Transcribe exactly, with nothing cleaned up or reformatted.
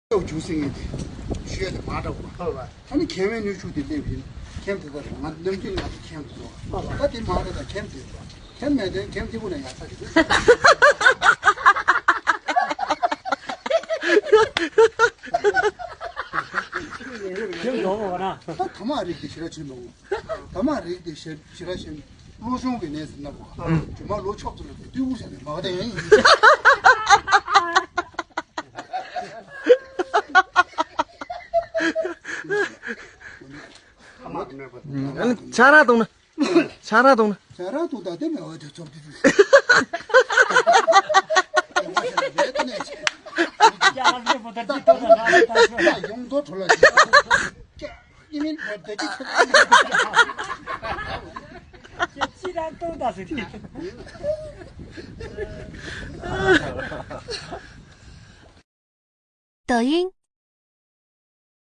ལྟོགས་བྱུང་ཟེར་མཁན་དེ་ཤོད་དེ་མ་འདྲ་བ། ཨ་ནི་ཁེམ་བའི་ནུས་ཤུགས་དེ་སླེབས་ཡིན། ཁེམ་དེ་ལྟར་ང་ནམ་རྒྱུན་ང་ཚོ་ཁེམ་དུ་འགྲོ་བ། ད་དེ་མ་འདྲ་དང་ཁེམ་དེ་འགྲོ་ཁེམ་མེད་དེ་ཁེམ་དེ་ཀུན་ནས་ཡག་ས་རེད། ཁེམ་འགྲོ་བ་ན། ད་ཐ་མག་རིགས་དེ་ཞེ་དྲག་བྱེད་མ་འོང་། ཐ་མག་རིགས་དེ་ཞེ་ཞེ་དྲག་བྱེད། བློ་གཤོང་གི་གནས་སུ་ན་བ། ཇོ་མ་ལོ་ཆོག་ཚོ་ལ་དེ་ཏུས་འུ་ཤ་ནས་མ་བ་དེ་ཡིན། ཆ་ར་གཏོང་ན། ཆ་ར་གཏོང་ན། ཆ་ར་གཏོང་ད་དེ་མེད་བ་དེ་ཚོགས་དེ་དུས། ཡོང་དོ་གྲོ་ལ། ཡིན་མིན་བར་དེ་ཅི་ཆགས། ཅི་རང་གཏོང་ད་ཟེར་ཏེ། 抖音